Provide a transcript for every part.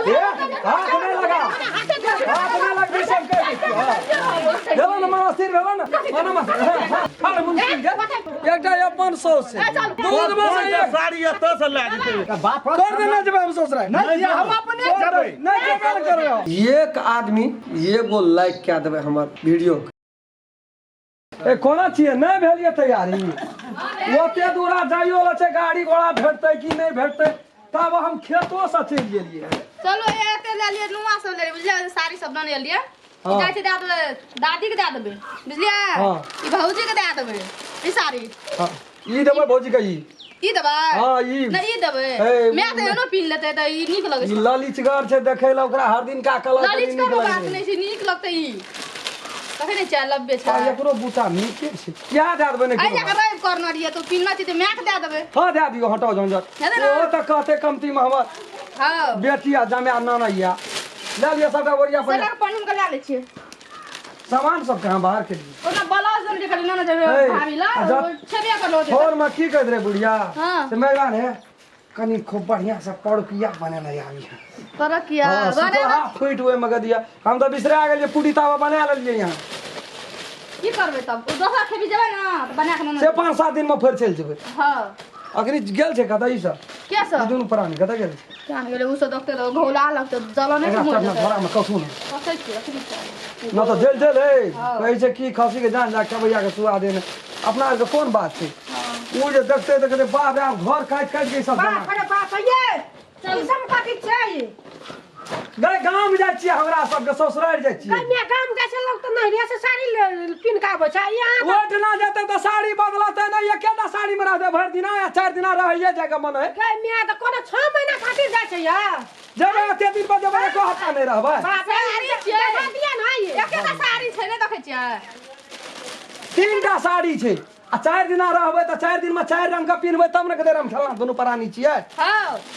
ए, हाथ नहि लगा, हाथ नहि लगबी सब कहि दै छियौ। भेलो ने मन स्थिर भेलो ने मन मत। खड़ मुश्किल के एकटा अपन सौस छै दूध में से एक साड़ी एतऽ से लए जेतै। बाप कर देना जेबै हम ससुराल। नहि, हम अपने जेबै। नहि जेबै ने करबै। एक आदमी एगो लाइक कए देबै हमर वीडियो के। ए कोना छियै? नहि भेलियै तैयारी? ओते दूरा जाइयो ला छै, गाड़ी घोड़ा भेटतै कि नहि भेटतै? तब हम खेतो से चलि गेलियै। चलो, एते ले लियै, नुआ सब ले लियै, बुझलियै? साड़ी सब लने एलियै। हाँ। जाइ छै दए देबै, दादी के दए देबै, बुझलियै? हाँ। ई भौजी के दए देबै ई साड़ी। हाँ, ई देबै भौजी के ई। ई देबै? हाँ, ई। नहि, ई देबै। ए, मैं तऽ एनो पिन्ह लेतै तऽ ई नीक लगै ई छै। ललिचगर छै देखै लए, ओकरा हर दिन का कलर कनी ललित नीक के बात लगै नहि छै, नीक लगतै ई। कखन नहि चाय लब्बे छै। छै। एकरो बूटा नीके छै, किया दए देबै? नहि एहि कोनो जाके बात। रवि करने रहियै तऽ पिन्हना छै तऽ मायके दए देबै। हाँ, दए दियौ, हटाउ झंझट। दए दे ने। ओहो तऽ कहतै कमती मे हमर बेटी आ जमाय नाना या लए लिअ सबटा ओरिया पर। सेलर पानि के लए लै छियै। सामान सब कहाँ बाहर के लिए? ओना ब्लाउज देने खाली नाना जेबै ए, भाभी ला आ छेबे करलो। फोन में की कहैत रहे बुढ़िया? हाँ। से मेहमान है कनी खूब बढ़िया से पड़किया बनेने आबी है। परकिया? हाँ, बनेबै। सुखला फूटि ओहिमे के दिया। हम तऽ बिसरा गेलियै, पूरी तावा बना लेलियै यहाँ। की करबै तब? ओ दोसर खेबी जेबै ने तऽ बना के नाना से 5-7 दिन में फेर चलि जेबै। अखनी गेल छै कतऽ ई सब? के सब? ई दुनू प्राणी कतऽ गेल छै? केहन गेलै ओ सब? देखते तऽ घोला लगतै, जलन एकरा मरि चढ़ना जेतै। घोड़ा में कसू ने। कसै छियै अखनी तऽ। न तऽ जेल जेल हे कहै छै कि खसी के जान जा खेबैया के सुआ देने। अपना आरके कोन बात छै? ओ जे देखते देखते बाप रे, आब घर काटि काटि के ई सब जमा। बाप रे बाप, ये ई सब कथी छै? गए गाम जाइ छियै, हमरा सबके ससुरारि जाइ छियै। कन्या गाम जाइ छै लोक तऽ नहिरे से साड़ी पिन्ह के आबै छै यहाँ। ओहिठिना जेतै तऽ साड़ी बदलतै नहि, एकेटा साड़ी में रहतै भरि दिना या 4 दिना रहैये जाइके मन है। कन्या तऽ कोनो 6 महीना खातिर जाइ छै या जेबै एते दिन पर जेबै, एको हफ्ता नहि रहबै। बाप रे, साड़ी छियै। देखा दिया ने ई। एकेटा साड़ी छै, नहि देखै छियै? 3टा साड़ी छै आ 4 दिना रहबै तऽ 4 दिन में 4 रंग के पिन्हबै तब ने। कते रंग खेलना दुनू प्राणी छियै।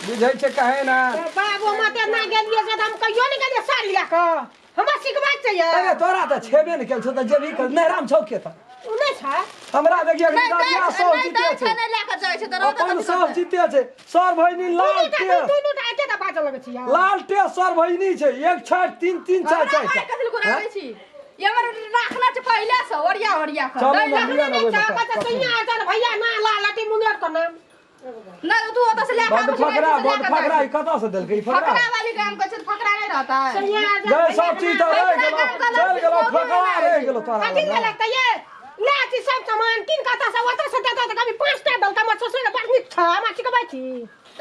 बुझै छै कहे ना। बाबू माते ना गेलियै से तऽ हम कहियो नहि गेलियै साड़ी लए कऽ, हमरा सिखबै छै ये। अरे तोरा तऽ छेबे नहि केल छौ तऽ जेबही कर नहराम छौ के तऽ ओ नहि छै। हमरा देखिए नहि दै बियाह छै, सब नहि जीते दै छै। छै, नहि लए कऽ जाइ छै तऽ रहतै अपन तऽ सब की करतै? जीते छै सर भैनी लाल दुनू टा टेस। दुनू टा एकेटा बाजऽ लगै छी यार। लाल टेस सर भैनी छै, 1 4 3 3 4 हमरा 4। माय कथी लए घुराबै छी? ई हमर राखना छै पहिले से ओरिया ओरिया कऽ। चलू दै ने, लए। लिअ ने ओहिमे। छै, कहै छै, सैया आचल भैया ना ला लटी मुंगेर के नाम। नहि, तू ओतऽ से लए कऽ बड आबै छै, फकरा नहि बड लए कऽ फकरा। जाइ ई कतऽ से देलकै ई छै। फकरा? फकरा वाली काम करै छै तऽ फकरा नहि रहतै? सैया आचल गए भैया सब चीज तऽ रहि गेलो, चलि गेलो, फकरा रहि गेलो तोरा कथी लग। लेलक तऽ ये ले छी सब सामान कीन कऽ ओतऽ से, ओतऽ से देतौ तऽ कभी 5टा देलकै। हमर ससुर बड़ नीक छै, हमरा सिखबै छी।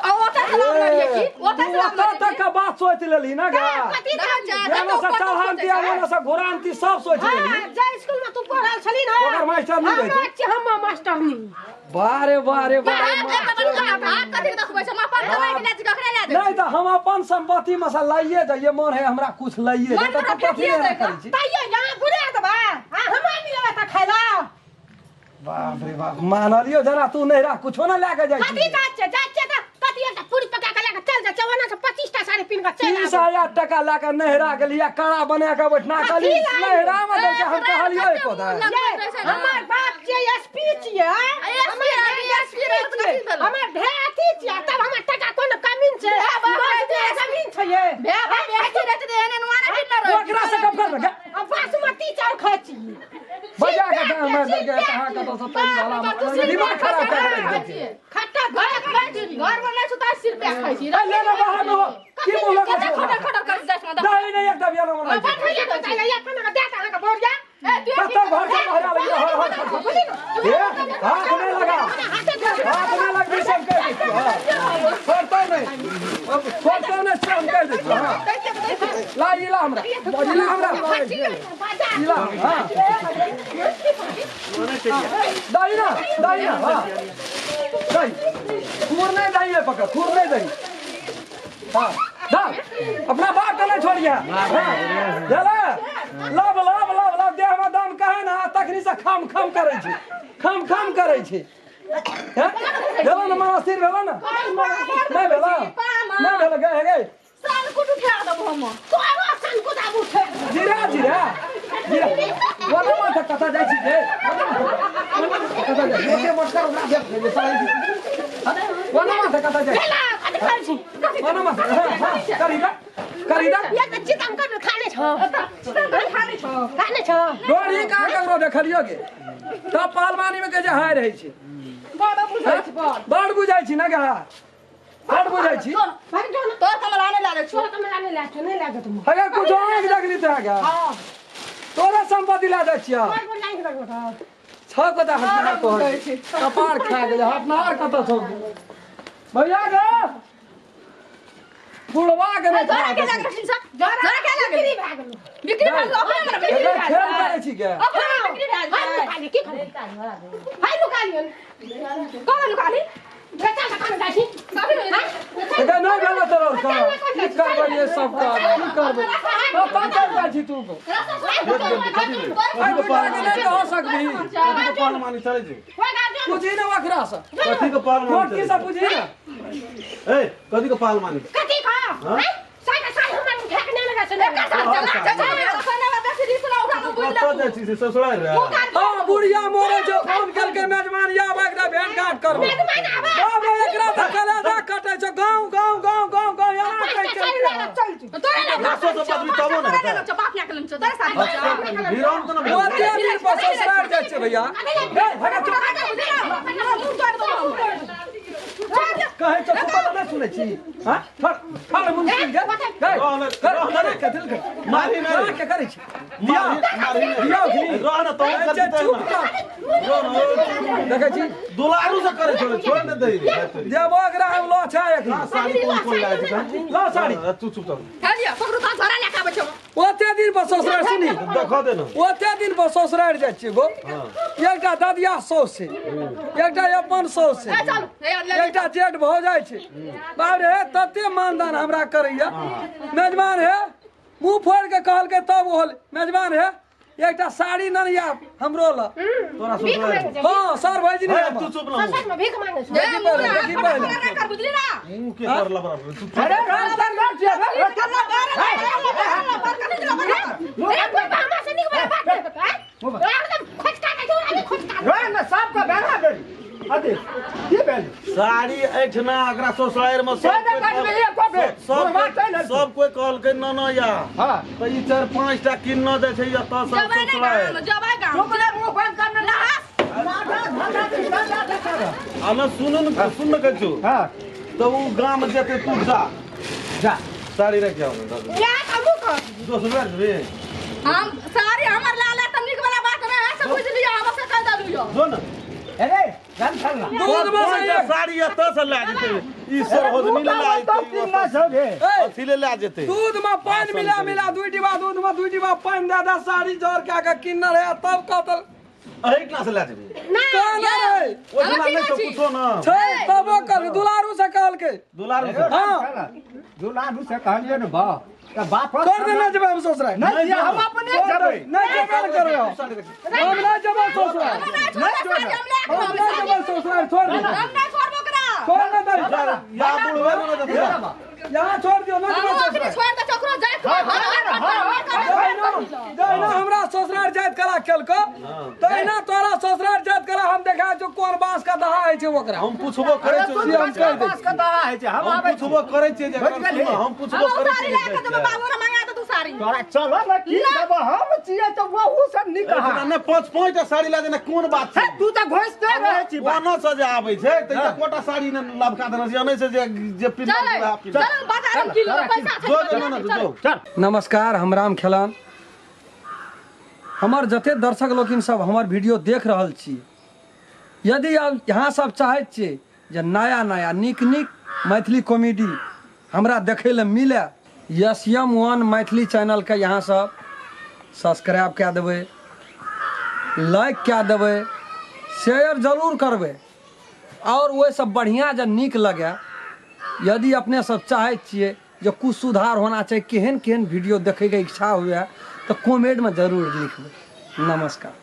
आ ओतऽ से लाबने रहियै की? ओतऽ से तू लाबने ओतऽ तक के बात सोचि लेलही ने गे? कथी? देखै छियै, एने कतौ से कतौ चढ़ानती सोचै छै। ओने से घुरानती सब सोचि हाँ, लेलही। जाहि स्कूल में तू पढ़ल छली ना, ओकर मास्टर नहि हम रहै। छियै, हम मास्टरनी। बारे बारे बारे। हाथ कथी हाथ कथी देखबै छै? हम अपन कमाइ के लए छी, ककरा लए नहि जाइ तऽ हम अपन संपत्ति में से लाइए जाइए, मन है हमरा कुछ लाइए मन जाए तऽ हमरा तू कथी फेकिए एना दै करै छी? तैयो यहाँ घुरा देबा आ हमरा मिलबा तऽ खाइ ला। बाप रे बाप, मानलियो जना तू नहीं रह कुछो ना लए के जाइ कथी छी। जात छै? जात छै तऽ कथी एकटा पूरी पका के लए के चल जा, चौवना से 25टा साड़ी पिन्ह के चलि तीस आबू। हजार टका लए के नहिरा गेलियै, कड़ा बना के बैठना कथी कहली लाइ? नहिरा में देलकै, हम कहलियै कते एको मुँह दाइ। लग- ये, हमर बाप छियै एसपी छियै, एसपी हमर रहै, एसपी रहै तऽ कथी भेलै? हमर भाय अथी छियै, तब हमर टका कोनो कमी छै? भाय बाप 10 बीघा जमीन छै ये। भाय बाप एसपी रहतै तऽ एहन एहन वाना फिरना रहै। ओकरा से गप कर गे। आ बासमती चाउर खाइ छी। बजा के दाम मारि देलकै, कहाँ कतऽ से तैर वाला बाप रे बाप, तू सिर दिमाग पे खराब खाइ कऽ के राखि छियै। देलकै। खट्टा घर घर में नहि छौ तऽ सिर पे खाइ छी। ए, ले ले बाहर में हो की मुँह लगै कते छौ? खटर खटर करै जाइ छै। दही नहि एकटा बियाह मनाइ छै। भैया खाना के दे अहाँके बोरिया। ए, तू कतऽ घर से बाहर आबै हर हर हर। ए, हाथ नहि लगा, हाथ नहि लगबी सब कहि दै छियौ। हाँ, छोड़तौ नहि, अब छोड़तौ नहि से हम कहि दै छियौ। हाँ, ला ई ला हमरा, ई ला हमरा, ई ला। हाँ, दही ना, दही ना। हाँ, दही खुर नहीं दही है, पकड़, खुर नहीं दही। हाँ, दा अपना बाप के नहीं छोड़िए। हाँ, चले लब लब लब लब। देह में दम कहे ना, तखनी से खम खम करै छै, खम खम करै छै। हैं? भेलो ने मन स्थिर भेलो ने? नहि भेलो, नहि भेलो? गए गए सन कुटु उठा देबो हम। तोरो सन कुदा उठे। जीरा जीरा जीरा ओना माथा कतऽ जाइ छी गे? ओना माथा कतऽ जाइ छी? ओते मोटकर ओकरा देख ले साले छी। ओना माथा कतऽ जाइ छी? कथी करै छी? ओना माथा, हाँ हाँ, करी का करी दा एक तऽ चिकन कर खाने छौ खाने छौ खाने छौ डोरी का ककरो देखलियो गे तब पहलवानी में के जे हाय रहै छै बड़ बुझै छी बड़ बड़ बुझै छी ना गे बड़ बुझै छी भाग जो ना तोर कमला नहि लागै छौ तोरा कमला नहि लागै नहि लागत तुम अगर कुछ आँखि देखली तऽ गे तोरा संपत्ति लए जाइ छियै तोर बोल लाइन लगो तो छौ कतऽ हटना तोहर कपार खा गेलै हटना कतऽ छौ भैया गे बुढ़वा के नहि जरा खा के गेलै। लागल छिन सब जरा के लागल बिक्री भए गेलो बिक्री भए गेल अपने हमरा बिक्री एकर भए खेल गेल करै छी गे अपने बिक्री भए हम गेल नुकाली की करबै हाय नुकालियन कहाँ नुकाली बेचा के खाना जाइ छी कभी नहि एकर नहि भेलै तोरा की करबै ये सब काज की करबै कतऽ चलि जाइ छी तू आइ बुढ़वा के नहि कह सकबी कथी के पहलवानी चलै छै पूछी ने ओकरा से कथी के पहलवानी मोटकी चलै से छै पूछी ने ए कथी के पहलवानी कथी खा हैं साढ़े साढ़े हमरा उठा के नहि लगा छै कतऽ जाइ छी से ससुराल रे हाँ बुढ़िया मोरे जो फोन करके मेजबान या एकरा भेंट घाट करबो मेजबान आबै। बाप रे एकरा तऽ कलेजा कटै छौ गाँव गाँव गाँव गाँव गाँव एना कहै छै नासो से बदली तबो ने हेतै हीरोइन तऽ ने भेल ओते दिन पर ससुराल जाइ छै भैया हे भगा चुप कहै छौ तू पता नहि सुनै छी हाँ फड़ फड़ मुंह सुन गे हे रहले के दिल के मारी नहि के करै छी मारी मारी दिया नहि रह न तोहूँ अच्छा करती चुप तहिना कर रह न देखै छी दुलारू से करै छोड़े छोड़ ने दे रे तोरी देबो एकरा हम लो छै एखनी साड़ी कोन कोन लाए छै लो साड़ी तू चुप चल ओते दिन पर ससुराल सुनी देखो दे ना ओते दिन पर ससुराल जाइ छियै गो एकटा ददिया साउस छै एकटा अपन साउस छै एकटा जेठ भऽ जाइ छै बाप रे तते मानदान हमरा करैया मेजबान हे मुँह फोड़ि के कहलकै तब होल मेजबान हे एकटा साड़ी ननिया हमरो ल तोरा ससुराल हाँ सर भैजनी हे तू चुप ना ससुर में भीख मांगे छै देखी पहिले देखी पहिले मुंह के कर लबरा तू चुप अरे राम राम राम छियै रे। ए कोई हमरा से नीक वाला बात नहीं करता एकदम खोचका के जोड़ा खोचका रे ने सबके भेला भेल अथी की भेल साड़ी एठना एकरा ससुराल में से सब ने कटबै एको बेर सब बुढ़वा चलि एलखुन। सब कोई कहलकै न न या हाँ तऽ ई चारि पाँच टा किन्न जाइ छै एतऽ सब ससुराल चुप रे मुंह बंद कर ने माथा धंधा धंधा देखा रह। आ न सुन न सुन न कहै छौ हाँ तऽ उ गाम जेतै तू जा जा साड़ी राखि आउ ने या हमू कर दोसर जेबे हम साड़ी हमर लाला त नीक वाला बात नहीं है सब बुझ लियो हम से कह देलु यो जो न अरे गन चल ना दूध में से पाँचटा साड़ी एतऽ से लए जेतै ई सरहोजनी ले लए तो जेतै तीन ना छौ रे ए, अथी ले लए जेतै दूध में पानि मिला मिला दुई डिब्बा दूध में दुई डिब्बा पानि दे दे साड़ी जोर के के किनल है तब कहतल एहिठिना से लए जेबै ना कहना रे ओहिठिना नहि छौ कुछो न छै तबो कल दुलारू से कहलकै दुलारू से हाँ दुलारू से कहलियै ने बा तऽ बाप कर देने जेबै हम ससुराल नहि जे हम अपने जेबै नहि जेबै ने करबै हम हम नहि जेबै ससुराल नहीं छोड़ हम नहि जेबै ससुराल छोड़ दे हम नहीं छोड़बो ओकरा छोड़ ने दे या बुढ़वे ने जेतै यहाँ छोड़ दियो नहि हम जेबै ओकरे ससुराल छोड़ दे चकरो जाय जहिना जहिना हमरा ससुराल जाइत कला केलको तहिना तोरा ससुराल जाइत कला हम देखा जो कोन बांस का दहा होइ छै ओकरा हम पुछबो करै तू छियै हम कहि दै बास के दहा होइ छै हम हम आबै छी पुछबो करै छियै जे बुझि गेलही? हम पुछबो हम करै साड़ी छियै ला के देबो बाबू रे मंगा दे तू साड़ी तोरा चलो ने की देबो हम छियै तऽ वहू से नीक एहिठिना नहि पाँच पाँच टा साड़ी लए जेना कोन बात छै हे तू तऽ घोसिते रहै छी बा। ओना से जे आबै छै तऽ एकोटा साड़ी ने लबका देने छै अनै से जे जे पिन्हल चल वएह पिन्हल चल बाजार में किलो पैसा छै जो जो ना जो चल नमस्कार हम राम खेलान हमर जते दर्शक लोकिन सब हमर वीडियो देख रहल छी यदि आब यहाँ सब चाहैत छियै जे नया नया नीक नीक मैथिली कॉमेडी हमरा देखै लए मिले यस एम वन मैथिली चैनलके यहाँ सब सब्सक्राइब कए देबै लाइक कए देबै शेयर जरूर करबै आओर ओहिसँ बढ़िआँ जे नीक लगै यदि अपने सब चाहै छियै जे कुछ सुधार होना चाही केहन केहन वीडियो देखैके इच्छा हुए तऽ कमेंटमे जरूर लिखबै नमस्कार।